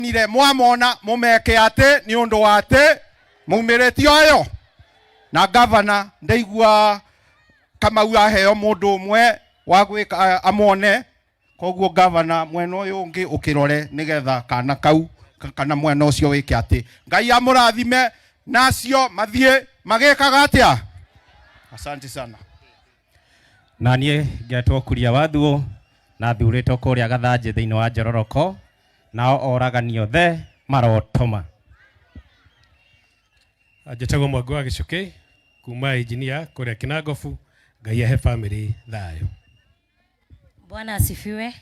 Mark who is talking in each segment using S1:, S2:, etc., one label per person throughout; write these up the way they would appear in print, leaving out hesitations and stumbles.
S1: Nire mwamona mumeke ati ni undu wa ati maumirĩtio ayo na gavana ndaigua Kamau aheo mundu umwe wa gwika amwone. Koguo gavana mwena uyu ungi ukirore nigetha kana kau kana mwena ucio wike ati Ngai amurathime nacio mathie magekaga atia. Asante sana.
S2: Na niĩ ngetwo Kuria Wathuo na thurĩtwo kũrĩa Gathanjĩ thĩinĩ wa Njororoko, nao oragani othe marotoma.
S3: Njĩtagwo Mwangi wa Gĩcukĩ kuma engineer kũrĩa Kinangofu. Ngai ahe family thayũ.
S4: Bwana asifiwe.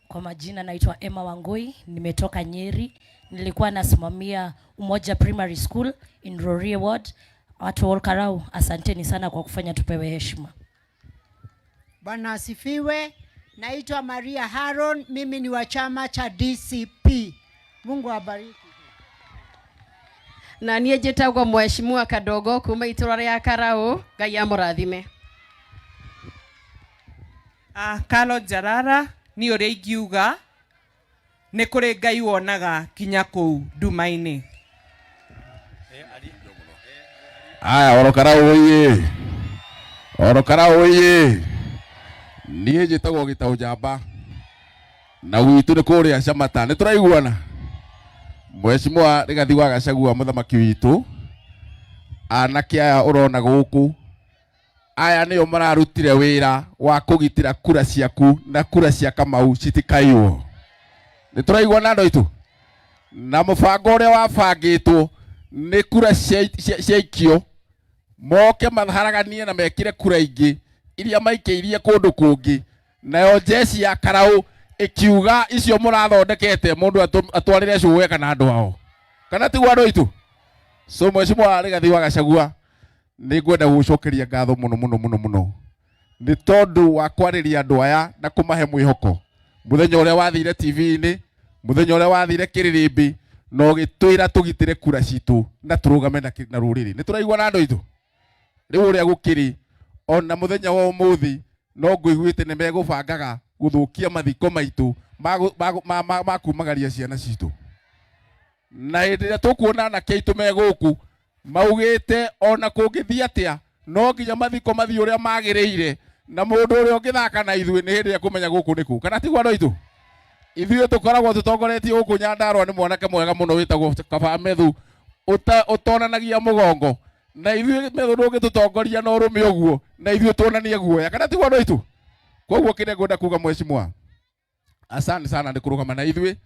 S4: Kwa majina naitwa Emma Wangui, nimetoka Nyeri. Nilikuwa nasimamia Umoja Primary School in Rorie Ward. Watu wa Olkarau, asanteni sana kwa kufanya tupewe heshima.
S5: Bwana asifiwe. Naitwa Maria Haron, mimi ni wa chama cha DCP. Mungu awabariki.
S6: Na niĩ njĩtagwo Mheshimiwa Kadogo kuma itũra rĩa Karau. Ngai amũrathime.
S7: Kalo Njarara ni ũrĩa ingiuga nĩ kũrĩ Ngai wonaga kinya kũu nduma-inĩ.
S8: Aya, Orokarau oye. Orokarau oye. Niĩ njĩtagwo Gĩtaũ Njamba na gwitũ nĩ kũrĩa Camata. Nĩ tũraiguana? Mheshimiwa Rigathi wa Gachagua mũthamaki witũ, anake aya ũrona gũkũ aya nĩo mararutire wĩra wa kũgitĩra kura ciaku na kura cia Kamau citikaiywo. Nĩ tũraiguana andũ aitũ? Na mũbango ũrĩa wabangĩtwo nĩ kura ciaikio moke maharaganie na mekĩre kura ingĩ iria maikĩirie kũndũ kũngĩ, nayo jeshi ya Karau ĩkiuga icio mũrathondekete mũndũ atwarĩre cũwe kana andũ ao, kana tiguo andũ aitũ? So Mheshimiwa Rigathi wa Gachagua, nĩ ngwenda gũgũcokeria ngatho mũno mũno mũno mũno nĩ tondũ wa kwarĩria andũ aya na kũmahe mwĩhoko. Mũthenya ũrĩa wathire TV-inĩ, mũthenya ũrĩa wathire kĩrĩrĩmbĩ, na ũgĩtwĩra tũgitĩre kura citũ na tũrũgame na rũrĩrĩ. Nĩ tũraiguana andũ aitũ? Rĩu ũrĩa gũkĩrĩ ona mũthenya wa ũmũthĩ no ngũiguĩte nĩ megũbangaga gũthũkia mathiko maitũ ma kumagaria ciana citũ. Na hĩndĩ ĩrĩa tũkuona anake aitũ me gũkũ maugĩte ona kũngĩthiĩ atĩa no nginya mathiko mathiĩ ũrĩa magĩrĩire, na mũndũ ũrĩa ũngĩthaka na ithuĩ nĩ hĩndĩ ĩrĩa kũmenya gũkũ nĩkũ, kana tiguo andũ aitũ? Ithuĩ tũkoragwo tũtongoretio gũkũ Nyandarũa nĩ mwanake mwega mũno wĩtagwo Kaba Methu ũtonanagia mũgongo, na ithuĩ Methu ndũngĩtũtongoria na ũrũme ũguo, na ithuĩ tuonanie guoya, kana tiguo andũ aitũ? Koguo kĩrĩa ngwenda kuga Mheshimiwa, asante sana nĩ kũrũgama na ithuĩ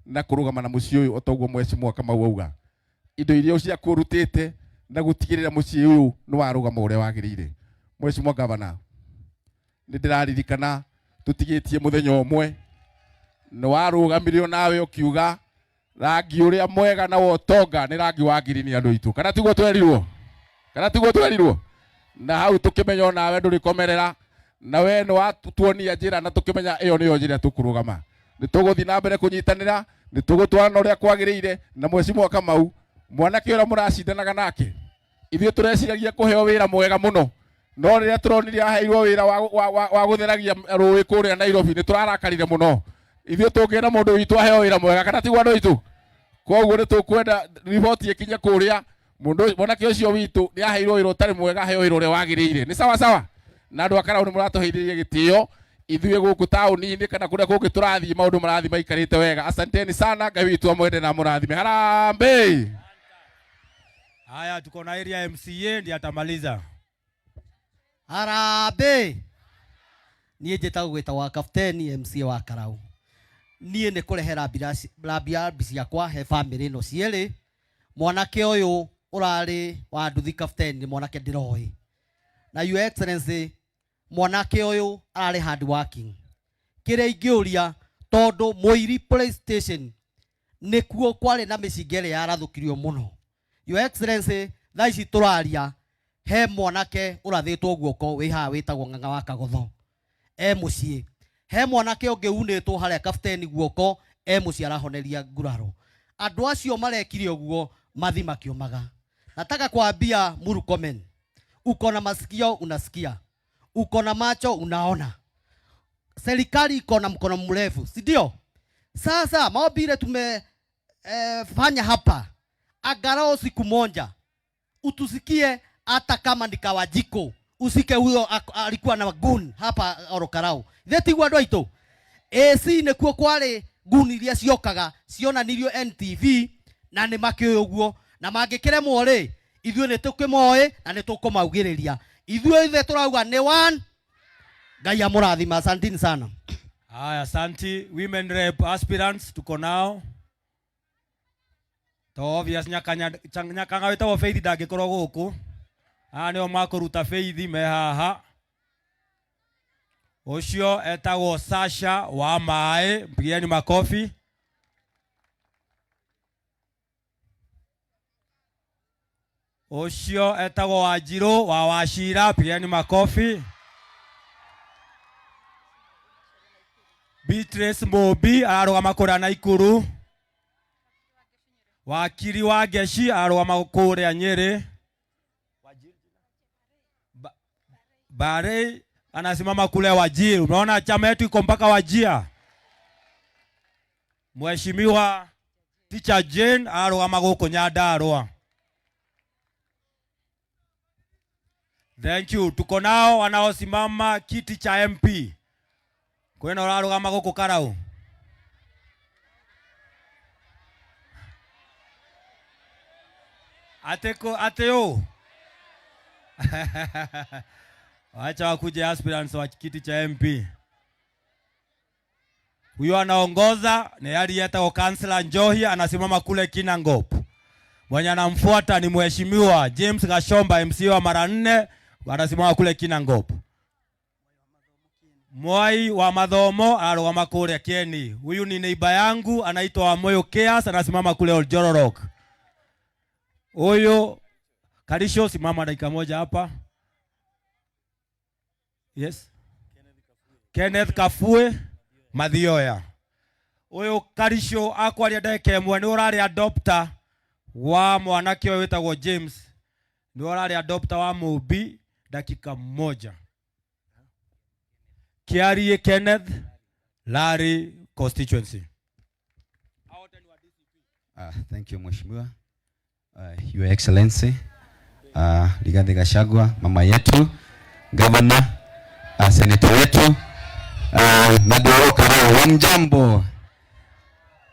S8: na kũrũgama na mũciĩ ũyũ o toguo Mheshimiwa Kamau auga. Indo iria ciaku ũrutĩte na gũtigĩrĩra mũciĩ ũyũ nĩ warũgama ũrĩa wagĩrĩire. Mheshimiwa Governor, nĩ ndĩraririkana tũtigĩtie mũthenya ũmwe nĩ warũgamirio nawe ũkiuga rangi ũrĩa mwega na wa ũtonga nĩ rangi wa ngirini andũ aitũ, kana tiguo twerirwo? Kana tiguo twerirwo? Na hau tũkĩmenya onawe ndũrĩkomerera, na we nĩ watuonia njĩra na tũkĩmenya ĩyo nĩyo njĩra tũkũrũgama. Nĩ tũgũthiĩ na mbere kũnyitanĩra, nĩ tũgũtwarana ũrĩa kwagĩrĩire. Na Mheshimiwa Kamau, mwanake ũrĩa mũracindanaga nake, ithuĩ tũreciragia kũheo wĩra mwega mũno, no rĩrĩa tũronire aheirwo wĩra wa gũtheragia rũĩ kũrĩa Nairobi nĩ tũrarakarire mũno. Ithuĩ tũngĩenda mũndũ witũ aheo wĩra mwega, kana tiguo andũ aitũ? Koguo nĩ tũkwenda riboti ĩkinye kũrĩa mũndũ mwanake ũcio witũ nĩ aheirwo wĩra ũtarĩ mwega, aheo wĩra ũrĩa wagĩrĩire. Nĩ sawa sawa? Na andũ a Karau nĩ mũratũheithĩria gĩtĩo ithuĩ gũkũ taũni-inĩ kana kũrĩa kũngĩ tũrathiĩ, maũndũ marathiĩ maikarĩte wega. Asanteni sana, Ngai witũ amwende na amũrathime. Harambee!
S9: Haya, tuko na area MCA ndiye atamaliza.
S10: Harambee! Niĩ njĩtagwo gwĩtagwo Kapteni MCA wa Karau. Niĩ nĩ kũrehera rambirambi ciakwa he family ĩno cierĩ. Mwanake ũyũ ũrarĩ wa nduthi Kapteni nĩ mwanake ndĩroĩ. Na Your Excellency, mwanake ũyũ ararĩ hard working. Kĩrĩa ingĩũria, tondũ Mũiri police station nĩkuo kwarĩ na mĩcinga ĩrĩa yarathũkirio mũno. Your Excellency, thaa ici tũraria he mwanake ũrathĩtwo guoko wĩ haha wĩtagwo Ng'ang'a wa Kagotho e mũciĩ. He mwanake ũngĩ unĩtwo harĩa Kapteni guoko e mũciĩ arahoneria nguraro. Andũ acio marekire ũguo mathi makĩũmaga. Nataka kuambia Murkomen, uko na masikio unasikia, uko na macho unaona, serikali iko na mkono mrefu, si ndio? Sasa maombile tume fanya hapa angalau siku moja utusikie hata kama ni Kawajiko, usike huyo alikuwa na gun hapa Orokarau thetiguo andũ aitũ AC nĩkuo kwarĩ gun iria ciokaga cionanirio NTV na nĩ makĩũĩ ũguo na mangĩkĩremwo rĩ ithuĩ nĩ tũkĩmoĩ na nĩ tũkũmaugĩrĩria ithuĩ ithe tũrauga nĩ one. Ngai amũrathima, asanteni sana.
S9: Haya, asanti. Women rep aspirants tuko nao. To obvious nyakanya nyakanga wĩtagwo Faith ndangĩkorwo gũkũ. Aya nĩo makũruta Faith me haha. Ũcio etagwo Sasha wa Maĩ, mpigieni makofi. Ũcio etagwo Wanjirũ wa Wachira, pigieni makofi. Beatrice Mũmbi ararũgama kũrĩa Naikuru. Wakiri wa Ngeci ararũgama kũrĩa Nyĩrĩ. Barei anasimama kule Wajir. Umeona chama yetu iko mpaka Wajia. Mheshimiwa Teacher Jane ararũgama gũkũ Nyandarua. Thank you. Tuko nao wanaosimama kiti cha MP. Kwĩna ũrarũgama gũkũ Karau. Atĩ atĩ ũ? Wacha wakuje aspirants wa kiti cha MP. Huyo anaongoza ni aliyetagwo Councillor Njohi, anasimama kule Kinangop. Mwenye anamfuata ni Mheshimiwa James Gashomba, MC wa mara 4, anasimama kule Kinangop. Mwai wa Mathomo ararũgama kũrĩa Kieni. Huyu ni neighbor yangu anaitwa Wamoyo Keas, anasimama kule Oljororok. Huyu Karisho, simama dakika moja hapa. Yes. Kenneth Kafue Mathioya. Huyu Karisho akwaria ndagĩka ĩmwe, nĩ ũrarĩ adopter wa mwanake ũyũ wĩtagwo James. Nĩ ũrarĩ adopter wa Mũmbi dakika moja. Kiarie Kenneth, Lari constituency.
S11: Thank you, Mheshimiwa. Your Excellency, Rigathi Gachagua, mama yetu, Governor, Senator wetu, na Orokarau, hamjambo?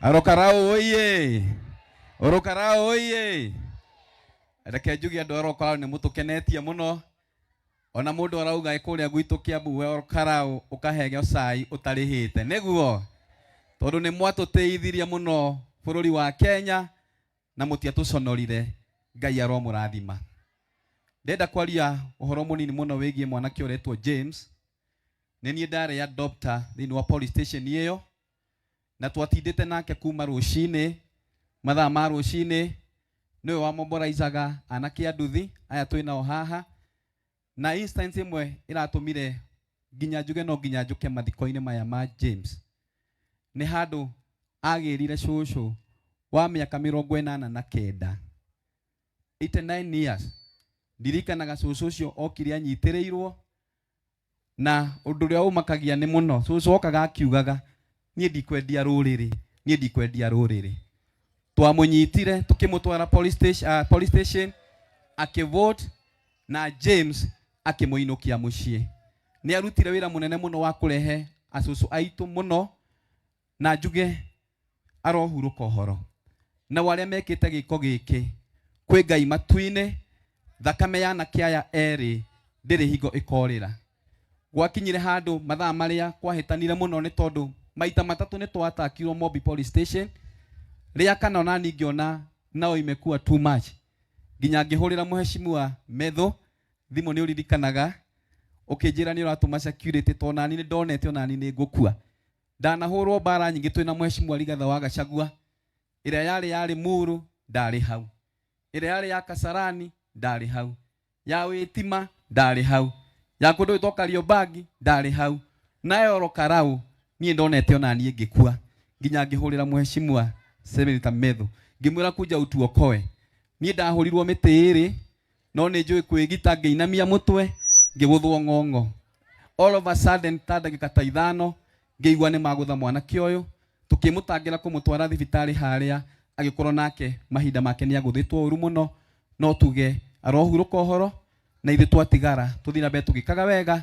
S11: Orokarau oye! Orokarau oye! Reke njuge andũ a Orokarau nĩ mũtũkenetie mũno. Ona mũndũ arauga ĩ kũrĩa gwitũ Kiambu we Orokarau ũkaheo cai ũtarĩhĩte. Nĩguo? Tondũ nĩ mwatũtĩithirie mũno bũrũri wa Kenya na mũtiatũconorire. Ngai aromũrathima. Ndenda kwaria ũhoro mũnini mũno wĩgiĩ mwanake ũretwo James. Nĩ niĩ ndarĩ adopter thĩinĩ wa police station ĩyo, na twatindĩte nake kuma rũcinĩ, mathaa ma rũcinĩ. Nĩwe wamoboraicaga anake a nduthi aya twĩ nao haha, na instance ĩmwe ĩratũmire nginya njuge no nginya njũke mathiko-inĩ maya ma James. Nĩ handũ agĩrire cũcũ wa mĩaka mĩrongo ĩnana na kenda, 89 years. Ndirikanaga cũcũ ũcio okire anyitĩrĩirwo, na ũndũ ũrĩa ũmakagia nĩ mũno, cũcũ okaga akiugaga niĩ ndikwendia rũrĩrĩ, niĩ ndikwendia rũrĩrĩ. Twamũnyitire tũkĩmũtwara police station, akĩvote na James akĩmũinũkia mũciĩ. Nĩ arutire wĩra mũnene mũno wa kũrehe acũcũ aitũ mũno, na njuge arohurũka ũhoro. Na arĩa mekĩte gĩko gĩkĩ kwĩ Ngai matu-inĩ, thakame ya anake aya erĩ ndĩrĩ hingo ĩkorĩra. Gwakinyire handũ mathaa marĩa kwahĩtanire mũno nĩ tondũ maita matatũ nĩ twatakirwo Mobi police station. Rĩa kana ona niĩ ngĩona nao imekuwa too much, nginya ngĩhũrĩra Mheshimiwa Methu thimũ, nĩ ũririkanaga ũkĩnjĩra nĩ ũratũma security, tondũ nani nĩ ndonete ona niĩ nĩ ngũkua. Ndanahũrwo mbara nyingĩ twĩna Mheshimiwa Rigathi wa Gachagua, ĩrĩa yarĩ ya Limuru ndarĩ hau, ĩrĩa yarĩ ya Kasarani ndarĩ hau, ya Witima ndarĩ hau, ya kũndũ gwĩtwo Kariobangi ndarĩ hau, nayo Orokarau niĩ ndonete ona niĩ ngĩkua, nginya ngĩhũrĩra Mheshimiwa Senator Methu ngĩmwĩra kuja utuokoe. Niĩ ndahũrirwo mĩtĩ ĩrĩ, no nĩ njũĩ kwĩgita, ngĩinamia mũtwe ngĩgũthwo ng'ong'o. All of a sudden ta ndagĩka ta ithano ngĩigua nĩ magũtha mwanake ũyũ, tũkĩmũtangĩra kũmũtwara thibitarĩ harĩa Agĩkorwo nake mahinda make nĩ agũthĩtwo ũru mũno, no tuge arohurũka ũhoro na ithuĩ twatigara tũthiĩ na mbere tũgĩkaga wega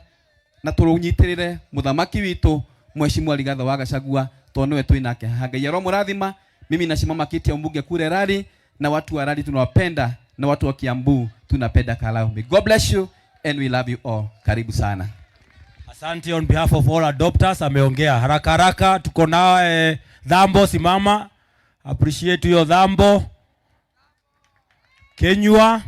S11: na tũrũnyitĩrĩre mũthamaki witũ Mheshimiwa Rigathi wa Gachagua tondũ nĩwe twĩ nake haha. Ngai aromũrathima. Mimi nasimama kiti ya mbunge kule Rari na watu wa Rari tunawapenda na watu wa Kiambu tunapenda Karau. May God bless you and we love you all. Karibu sana.
S9: Asante on behalf of all adopters, ameongea haraka haraka. Tuko naye Dhambo, simama. Appreciate hiyo Dhambo. Kenywa.